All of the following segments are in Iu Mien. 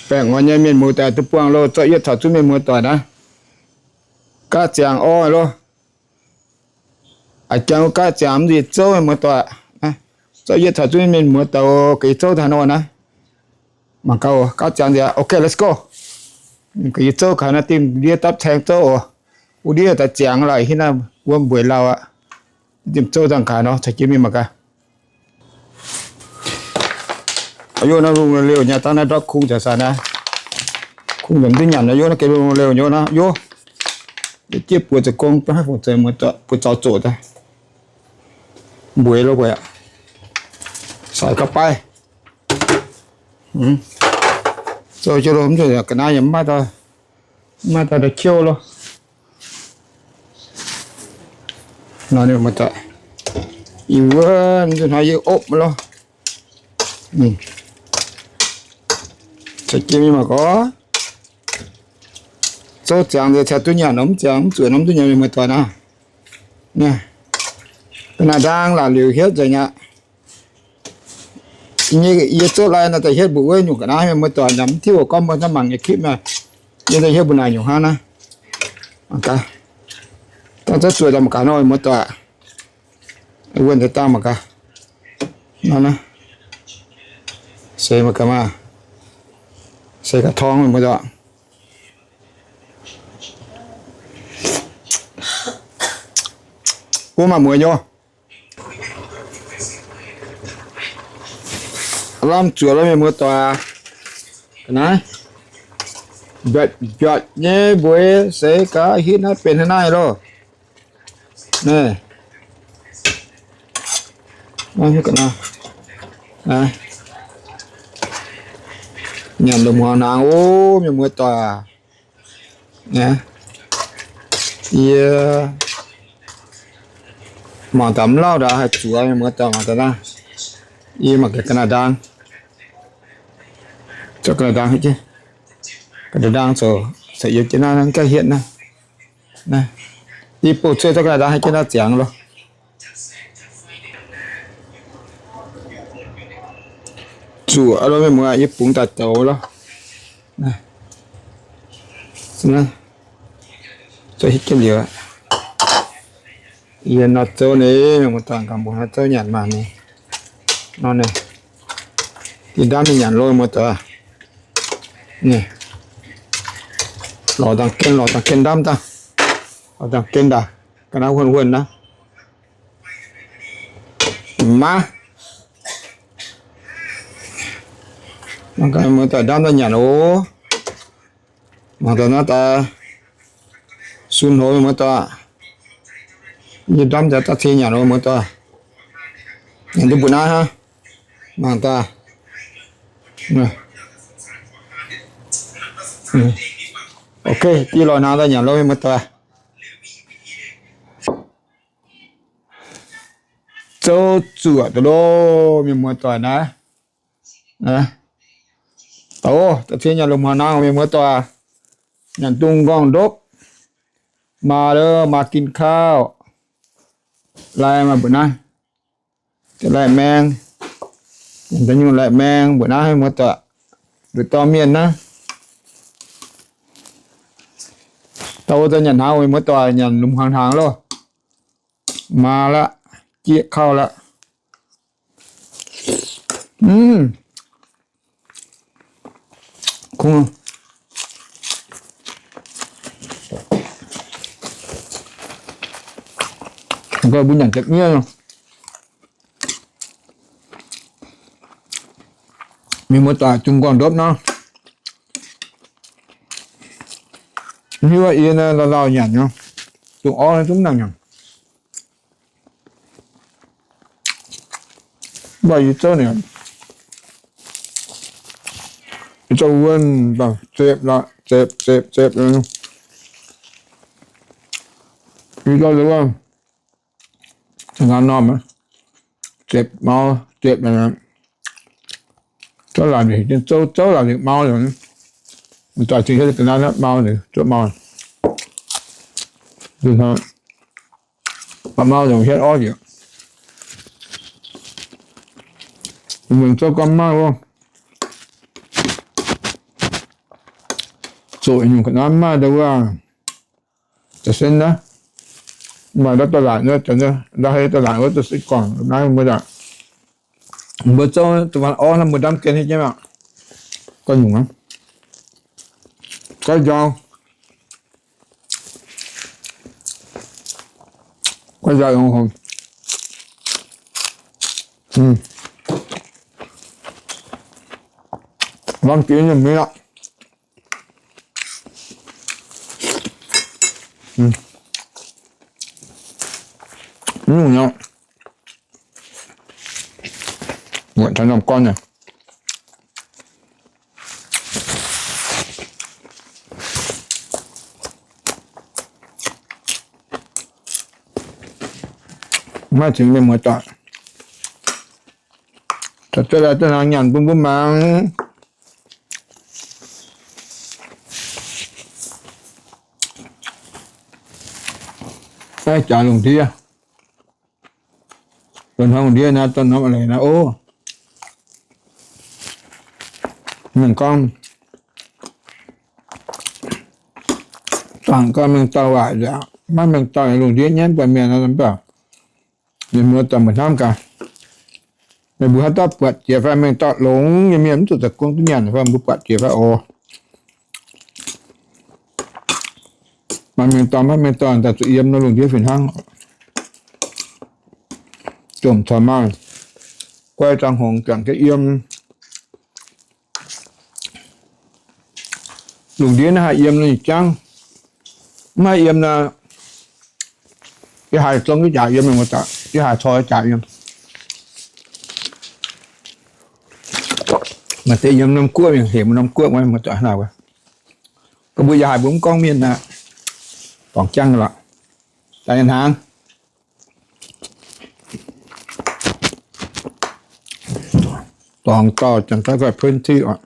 Baengh orn nyei mienh muoz doic duqv buangh loh, zorqv yietv taux zunv mienh muoz doic naaiv. Gaav ziangx orv loh. A'jang wuov gaav ziangx mv nzuih zouv mienh muoz doic. Zorqv yietv taux zunv mienh muoz doic, ga'naaiv zouv taux nor naaiv. Mangc gaax, gaav ziangx nziex. Ok, let's go. Ga'naaiv zouv gaax naaiv, dingh ndiev dapv caeng zouv oc. Wuov ndiev daaih ziangx laaix hitv naaiv wuov mbueiz lauh aqv. Dingh zouv dangh gaax nor, caux jienv mingh mangc gaax. Yov naaiv lungh liouh nyei, dangh naaiv ndortv kungx caux saah naaiv. Kungx yaac mv duqv nyanc nor, yov naaiv gengh lungh liouh nyei naaiv, yov. Jieqv buoz zoux gong, bun haih fungc zeiz muoz doic, buoz zaux zoqc daaih. Mbueiz loh, mbueiz aqv. Sai ga'baiv. Zoux jienv loh, mv zeiz ga'naaiv yaac mv maaih dauh, mv maaih dauh kiouv loh. Nor ninh muoz doic, yie wuov nzunc hnoi yie opv loh. Caux jienv mingh mangc gaax. Zouv ziangx nziex caux duqv nyanc nor, mv ziangx mv zuoqc nor mv duqv nyanc, mienh muoz doic naaiv. Ga'naaiv ndaang laatc liuz hietv nzengc aqv. Yie zouv lai naaiv daaih hietv mbuoqc wuov nyungc ga'naaiv, mienh muoz doic, mv tiuv gorngv mbuo hnangv mangc nyei clip naaiv. Yie daaih hietv mbuoqc naaic nyungc hnangv naaiv. Mangc gaax. Dangh zouv zuoqc daaih mangc gaax nor, mienh muoz doic. Wuonh deix dangh mangc gaax. Nor naaiv. Se mangc gaax maah. Se gaax torngv, mienh muoz doic. Wuov maaih mueiz nyei. Lamh zuoqc loh, mienh muoz doic. Ga'naaiv mbiaatc mbiaatc nyei mbueiz se gaax hitv naaiv benx hnangv naaiv loh. Naaiv, naaiv, nyanc lomh hmuangx hnaangx oc, mienh muoz doic. Yie mangc daaih mv lauh ndaav haih zuoqc, mienh muoz doic, mangc daaih naaiv. Yie mangc gaax ga'naaiv ndaang. Zorqv ga'naaiv ndaang, ga'naaiv ndaang zoux, zoux yiem jienv naaiv, naaiv ga'hietv naaiv. Yie bungx cuotv zorqv ga'naaiv ndaang hietv jienv naaiv ziangx loh. Zuoqc loh, mienh muoz, yie bungx daaih zoux loh. Zoux hietv jienv liuz. Yie nor zouv ni, mienh muoz doic, gaax mbuo nor zouv nyanc maah ni. Nor ni, yie ndamv mingh nyanc loh, mienh muoz doic. Ni, lorz dangh gen, lorz dangh gen ndamv daaih. Lorz dangh gen daaih, ga'naaiv huonh huonh naaiv. Maiv, mienh muoz doic, ndamv daaih nyanc oc. Mangc daaih naaiv daaih sun hlo, mienh muoz doic. Yie ndamv daaih daaih cing nyanc oc, mienh muoz doic. Nyanc duqv mbuo naaiv hnangv. Mangc daaih. Ok, div lorz hnaangx daaih nyanc loh, mienh muoz doic. Zouv zuoqc daaih loh, mienh muoz doic naaiv. Douz, da'cien nyanc lomh hmuangx hnaangx, mienh muoz doic. Nyanc dungz nqorngv ndopv. Maa loh, maa gin kauv. Lai maaih mbuoqc naaiv. Lai maeng. Nyanc da'nyungc lai maeng mbuoqc naaiv, mienh muoz doic. Nduqc dorh mienh naaiv. Douz daaih nyanc hnaangx, mienh muoz doic, nyanc lomh hmuangx hnaangx loh. Maa laqv, jieqv kauv laqv. Kungx, mbuo nyanc ziepc nyiev. Mienh muoz doic, dungz nqorngv ndopv nor, hiuv yie naaiv lauh lauh nyanc nor, dungz orv naaiv zungv nangc nyanc. Mv baac yie zouv naaic, yie zouv wuonh, zepv, zepv, zepv, zepv. Yie zouv wuonh, nqa'haav normh, zepv mau, zepv, zouv laanh, zouv, zouv laanh mau. Doic cing hietv ga'naaiv mau, zuov mau. Mv baac mau nzengc hietv orv njiec. Mienh zouv gorngv maiv wuov. Zoqc nyungc ga'naaiv maaih ndau wuov, da'sen naaiv, maaih ndau da'laatc wuov, ndau hei da'laatc wuov, da'sen gorngc naaiv mbuo, mbuo zouv da'faanh orv naaiv mbuo ndamv gen jienv aqv. Gorngv nyungc aqv. Gorngv njaaux. Gorngv njaaux longx haic. Lamh jiex nyei mingh aqv. Mv nyungc nor, muotc taux norm gorn naaic. Maiv tengx mienh muoz-doic, taux za'gengh da'naaiv nyanc bun mbuo mangc. Jaax lungh ndiev, dongh hnoi lungh ndiev naaiv, dongh hnoi a'leiz naaiv ov, mienh gorngv, zaangc gau mengh dauh waac nzengc, maiv mengh dauh lungh ndiev nyanc buatc mienh nor, mv baac mienh muoz-doic mbuo hnamv gaax, meih mbuo haaix dauh buatc jiex fai mengh dauh longx nyei mienh mv zuqc daaih gong duqv nyanc fai mbuo buatc jiex fai oc. Maaih mengh dauh maiv mengh dauh daaih zuqc yiem nor lungh ndiev fih hnangv. Jomc taux maaih guai zangx hngongx juangc jienv yiem. Lungh ndiev naaiv haih yiem nor jangv, mv haih yiem nor, yie haiz zong jienv jaax yiem, yie haiz cor jaax yiem. Maaih deix yiem norm guoqv mingh, hemx norm guoqv wuov, muoz-doic hnangv naaic wuov. Gorngv mbuo yaac haiz mbuo mv gorngv mienh aqv, dorngc jangv lorqc. Daaih nyei hnaangx, dorngc dauh janx-taiv guai พื้นที่ oc.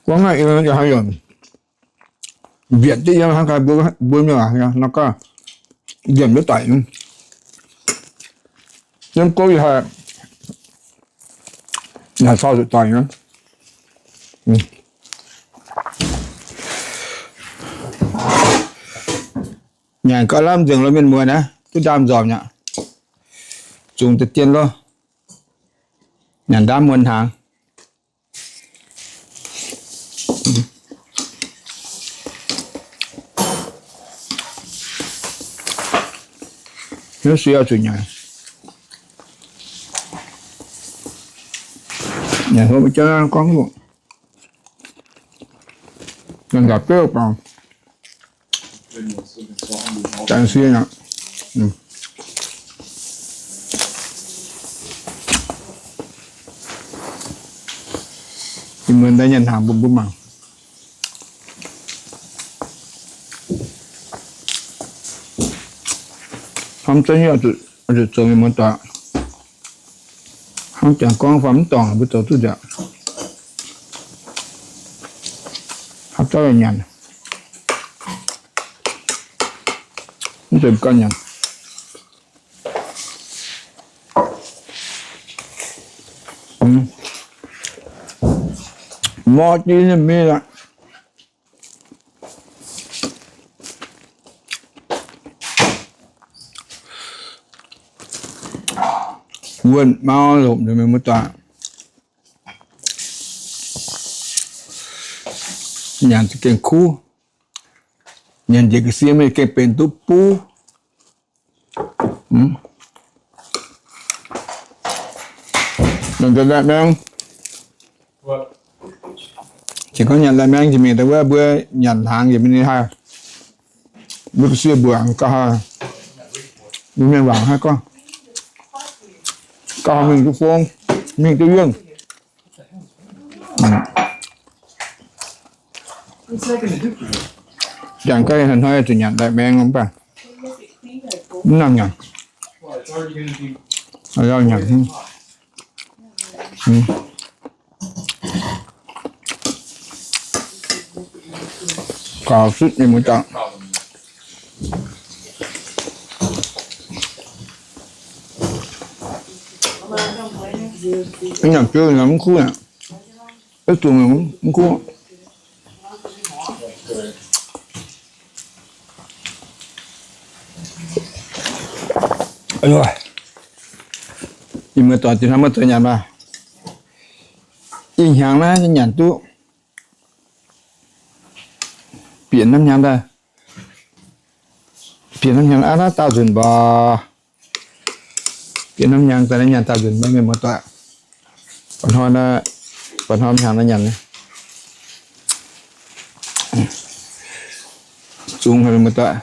Gorngv naaiv yiem yaac haaix yaac mbienc jienv yiem hnangv gaax mbuo, mbuo mienh aac, nor gorngv mbienc jienv doic. Yiem gouv yaac haiz, yaac cau zuqc doic nyei. Nyanc gauh lamh nzengc lo, mienh muoz naaiv duqv ndaam nzormc nyei aqv. Zungx deix dien lo, nyanc ndaamv muonz hnaangx. Hnyouv sie zuqc nyanc. Nyanc hopv jauv gorngv, nyanc nqaapc beuv baac, janx sie aqv. Ih muonz daaih nyanc hnaangx bun mbuo mangc. Hnamv zunv nyei oix zuqc zoux mienh muoz-doic. Hnamv jangx gorngv faaux mv dorngc mbuo zoux duqv nzengc. Hapv zauv nyanc, mv zeiz ganh nyanc. Mor jienv nyei mingh aqv. Wuonh mau lomc ninh mbuo muoz-doic. Nyanc za'gengh kuv. Nyanc njiec ga'sie mingh gengh benx duqv buv. Nyanc njiec laih maengx. Qiex gorngv nyanc laih maengx njiec mingh daaih wuov mbuo nyanc hnaangx njiec mingh ninh haih, mbuo ga'sie mbuoqc gauh haih, mbuo mienh waac haih gorngv, gauh haih mingh duqv fong, mingh duqv yuonh. Jangx ga'naaiv hnoi zuqc nyanc laih maengx mv baac mv nangh nyanc. Lauh nyanc. Gauh sutv mienh muoz-doic. Nyanc biouv nyanc mv kuv aqv. Ih zungh mv kuv. Ih muoz-doic, deix hnoi maiv zeiz nyanc maah. Ih hnyangx naaiv nyanc duqv bieqc norm hnyangx daaih. Bieqc norm hnyangx aqv, naaiv daauh nzunc mbuo. Bieqc norm hnyangx daaih naaiv nyanc daauh nzunc mbuo, mienh muoz-doic. Mba'hnoi, mba'hnoi hnyangx naaiv nyanc. Zungx haic, mienh muoz-doic.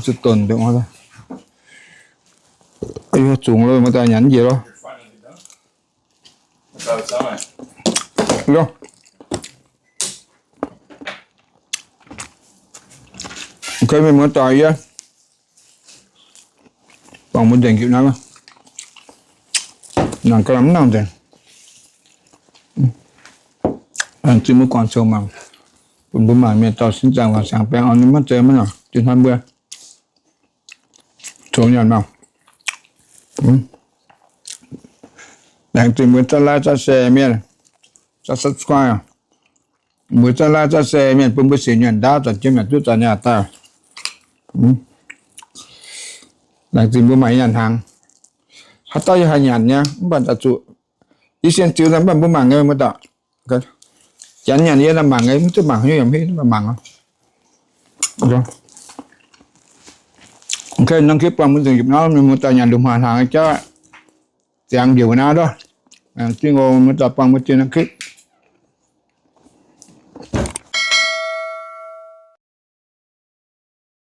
Zuqc donx nduqc. Zungx loh, muoz-doic, nyanc njiec loh. Mienh muoz-doic, yie buangh mbuo nzengc njiec naaiv. Nangc ga'naaiv mv nangc nzengc. Laengz zingh mbuo guangc cou mangc, bun mbuo mangc mienh dauh sin zaangc waac siangx baengh orn nyei maiv zeiz maiv nangc. Deix hnoi mbuo cou nyanc mangc. Laengz zingh mbuo zaqv like zaqv share mienh, zaqv subscribe. Mbuo zaqv like zaqv share mienh bun mbuo sienx nyanc ndaauv zanc jiem nyanc duqv zanc nyanc daaih. Laengz zingh mbuo maaih nyanc hnaangx. Haaix dauh yaac haih nyanc nyei, mv baac daaih zuqc yie sienx ziux mv baac mbuo mangc nyei, mbuo dauh Janx nyanc yie naaiv mangc nyei, mv duqv mangc haaix nyungc yaac mv hiuv, mv baac mangc. Norm clip buangh mbuo nzengc njiec naaiv, mienh muoz-doic, nyanc lungh hmuangx hnaangx jauv ziangx njiec naaiv loh. Zingh oc, mienh muoz-doic, buangh mbuo zinh norm clip.